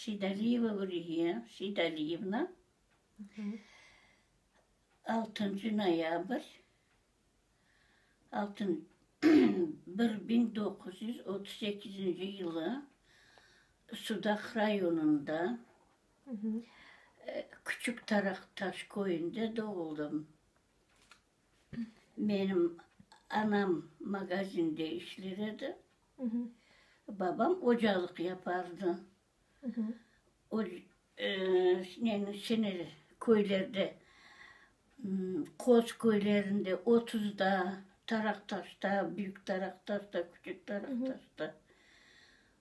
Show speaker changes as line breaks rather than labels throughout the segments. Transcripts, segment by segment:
Seydaliyeva Uriye Seydaliyevna, altıncı noyabr altın 1938 yılı Sudaq rayonında Küçük Taraqtaş köyünde doğuldım. Menim anam magazinde işler edi, babam ocalıq yapardı. O, neniñ sene köylerde, Qoz köylerinde, Otuzda, Taraqtaşta, Büyük Taraqtaşta, Küçük Taraqtaşta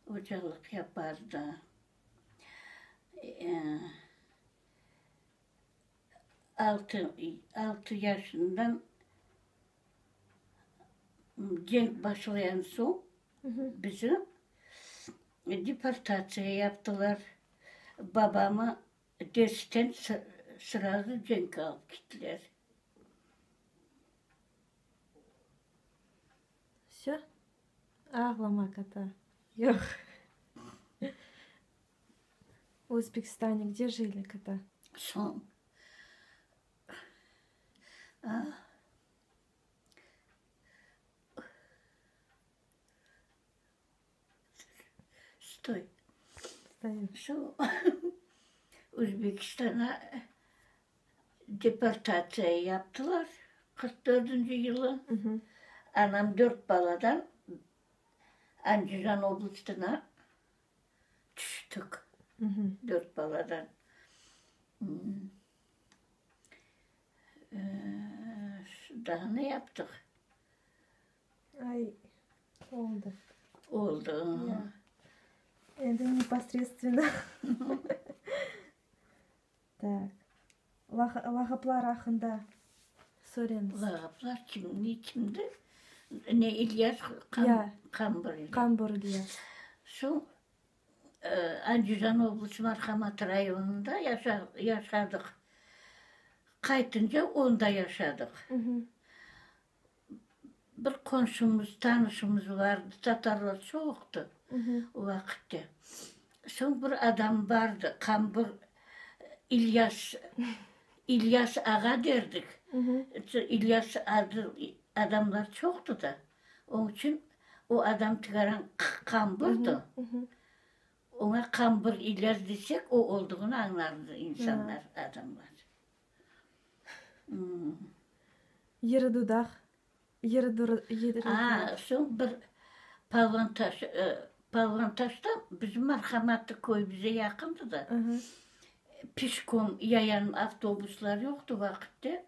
ocalıq yapardı. Altı, altı yaşından cenk başlayan soñ bizi deportatsiya yaptılar. Babamı dersten srazu cenkke alıp kettiler.
Vsö? Ağlama, kata. Yoq. V Özbekistane gde jili, kata?
Soñ, a. Stoy.
Stoyim.
Soñ Özbekistana deportatsiya yaptılar 44 dördünci yılı. Anam dört baladan Andijan oblastına tüştik dört baladan. Daa ne yaptıq?
Ay, oldı.
Oldı.
Endi neposredственно. Tak. Lağaplar aqqında soraymız.
Lağaplar kim, ne kimdi? Ne İlyas Qambur İlyas.
Qambur İlyas.
Soñ Andijan oblastı Marhamat rayonında yaşadıq. Qaytınca onda yaşadıq. Bir qonşumız, tanışımız vardı, tatarlar çoqtı o vaqıtte. Soñ bir adam bardı, Qambur İlyas, İlyas ağa derdik. İlyas adlı adamlar çoqtı da, onıñ içün o adam tikaran qamburdı. Oña Qambur İlyas desek, o olduğını añlardı insanlar, adamlar.
Yırı dudaq, yırı yırı
A, soñ bir Palvantaş, Palvantaşta bizim Marhamatlı köy bize yaqındı da, peşkom, yayan avtobuslar yoqtı vaqıtte,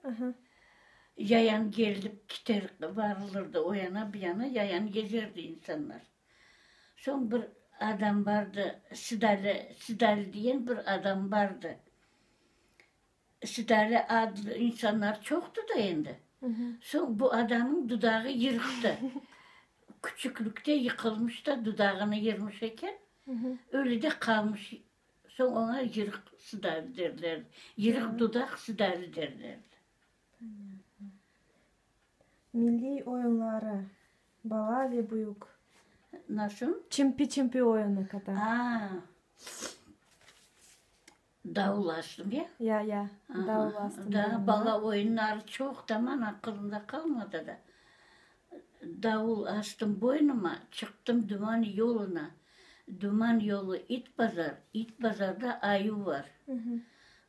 yayan gelip kiter, varılırdı o yana, bu yana, yayan gezerdi insanlar. Soñ bir adam bardı, Sidali, Sidali diyen bir adam bardı. Sidali adlı insanlar çoqtı da endi. Soñ bu adamnıñ dudağı yırıqtı. Küçüklikte yıqılmış da dudağını yırmış eken, öyle de qalmış. Soñ oña yırıq Sidali derler, yırıq dudaq Sidali derler.
Milliy oyunları, bala ve büyük.
Nasıl?
Çimpi-çimpi oyunı, kata.
A, davul astım, ya?
Ya, ya, davul astım.
Da, bala oyunları çoq da, mana aqılımda qalmadı da. Davul astım boynuma, çıqtım duman yoluna. Duman yolu it bazar, it bazarda ayuv bar.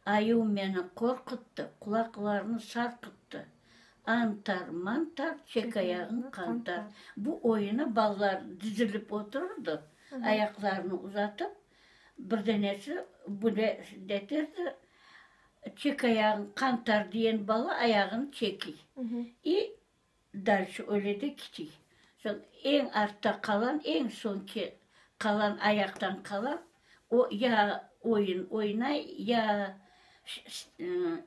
Ayuv meni qorquttı, qulaqlarını sarqıttı. Antar, mantar, çek ayağıñ qantar. Bu oyunı balalar dizilip oturırdı, ayaqlarını uzatıp, bir denesi böyle deterdi, Çek ayağıñ qantar diyen bala ayağını çekiy. İ Dalşe öyle de kitiy. Soñ eñ artta qalan, eñ soñki qalan ayaqtan qalan, o ya oyun oynay, ya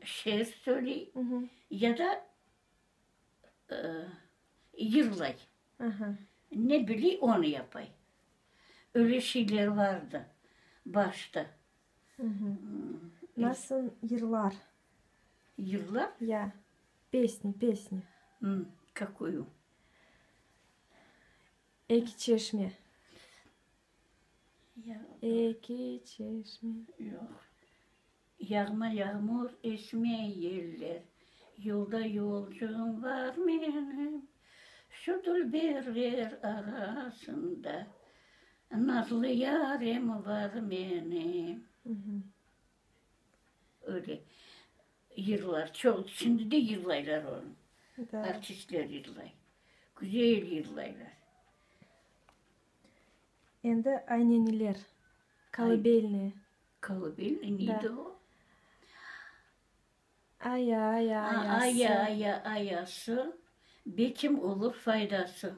şeer söyley, ya da yırlay. Ne biliy, onı yapay. Öyle şeyler vardı başta.
Nasıl yırlar?
Yırlar?
Ya. Pesni, pesni.
Kakuyu?
Eki çeşme. Eki çeşme.
Yoq. Yağma yağmur, esme yeller, Yolda yolcum bar menim, Şu dülberler arasında Nazlı yarem bar menim. Öyle yırlar çoq, şimdi de yırlaylar onı, artistler yırlay, güzel yırlaylar.
Endi ayneniler, kolыбельные.
Kolыбельный neydi o?
Aya, aya, ayası.
Aya, aya, ayası, bekim olur faydası.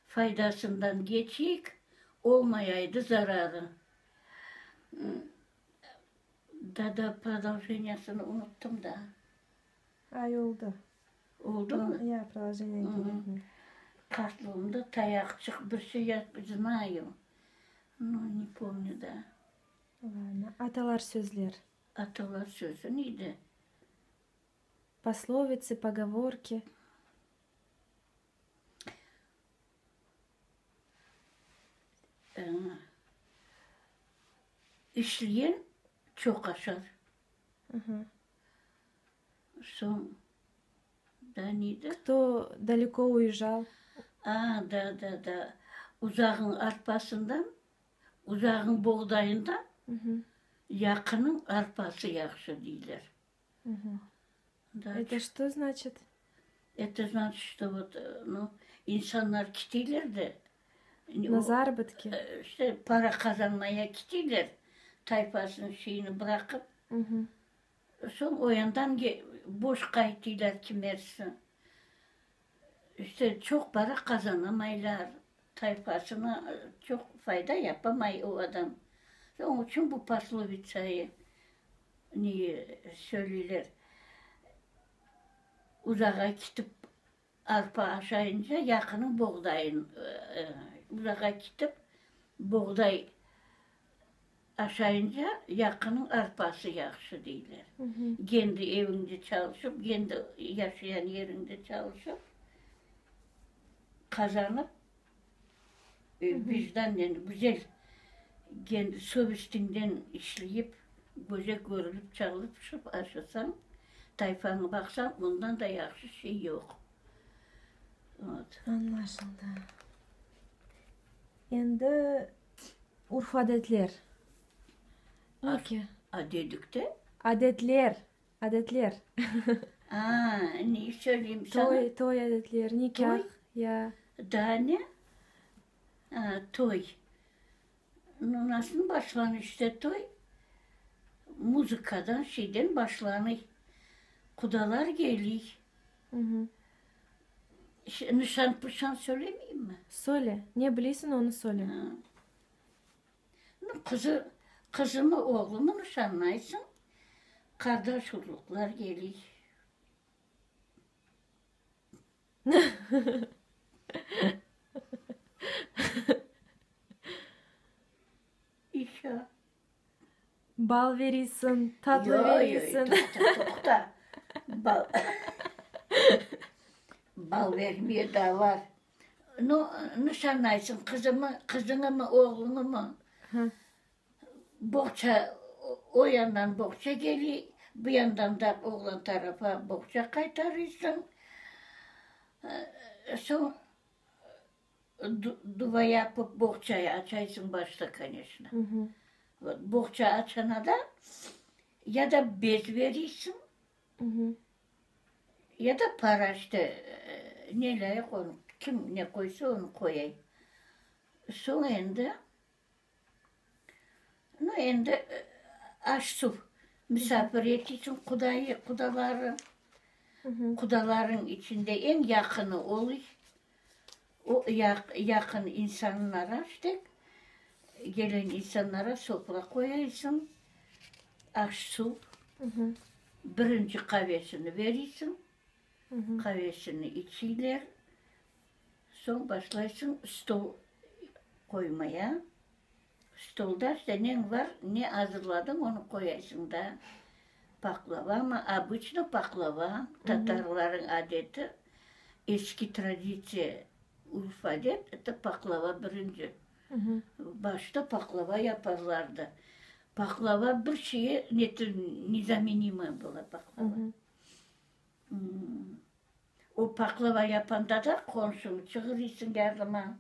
Faydasından geçeyik, olmayaydı zararı. Da-da, prodoljeniyasını unuttım da.
Ay, oldı.
Oldı mı?
Ya, prodolženiye kerekmey.
Qartlığımda tayaqçıq bir şey ya znayu, no ne pomnü da.
Ladno. Atalar sözler.
Atalar sözü neydi?
Poslovitsı, pogovorki.
İşleyen çoq aşar. Soñ, daa neydi?
Kto daleko uezjal.
A, da, da, da. Uzağıñ arpasından, uzağıñ boğdayından yaqınıñ arpası yahşı deyler.
Это что значит?
Это значит, что вот, ну, insanlar kiteyler de.
Na zarabotki?
İşte, para qazanmaya kiteyler, tayfasını, şeyini bıraqıp. Soñ o yandan boş qaytıylar kimersi. İşte, çoq para qazanamaylar, tayfasına çoq fayda yapamay o adam. Onıñ içün bu poslovitsayı neyi söyleyler, uzağa kitip arpa aşayınca yaqınıñ boğdayın, uzağa kitip boğday Aşayınca yaqınıñ arpası yahşı deyler. Kendi eviñde çalışıp, kendi yaşayan yeriñde çalışıp, qazanıp, vicdannen güzel kendi sovestiñden işleyip, göze körülip çalışıp aşasañ, tayfañı baqsañ, ondan da yahşı şey yoq. Vot.
Añlaşıldı. Endi Urf-adetler. Ne ki?
A dedik de.
Adetler, adetler.
A, ne söyleyim sana?
Toy, toy adetler, nikâh, ya.
Daa ne? A, toy. Nu, nasıl başlanır işte toy? Muzıkadan, şeyden başlanıy. Qudalar geliy. Nişan-pışan söylemeyim mi?
Söyle. Ne bileysiñ, onı söyle.
Nu, qızı, qızımı, oğlumı nişanlaysıñ, qardaş-urluqlar geliy. İşa.
Bal veriysiñ, tatlı veriysiñ.
Yoy, toqta, toqta. Bal, bal vermeye daa var. Nu, nişanlaysıñ qızımı, qızıñımı, oğluñımı. Boğça, o yandan boğça keliy, bu yandan da oğlan tarafa boğça qaytarıysıñ. Soñ Duva yapıp boğçayı açaysıñ başta, koneçno. Vot, boğça açana da ya da bez veriysiñ, ya da para, işte, ne lâyıq onı, kim ne qoysa, onı qoyay. Soñ endi, nu, endi aş-suv, misafir etiysiñ qudayı, qudaları. Qudalarıñ içinde eñ yaqını oluy. O yaqın insanlara işte, gelen insanlara sofra qoyaysıñ, aş-suv, birinci qavesini beriysiñ, qavesini içiyler, soñ başlaysıñ stol qoymaya. Stolda işte neñ bar, ne azırladıñ, onı qoyaysıñ da. Paqlavamı, obıçno paqlava, tatarlarıñ adeti, eski traditsiya, urf-adet, eto paqlava birinci. Başta paqlava yaparlardı. Paqlava bir şeye nezamenimaya была paqlava. O paqlava yapanda da qonşuñı çığırıysıñ yardıma.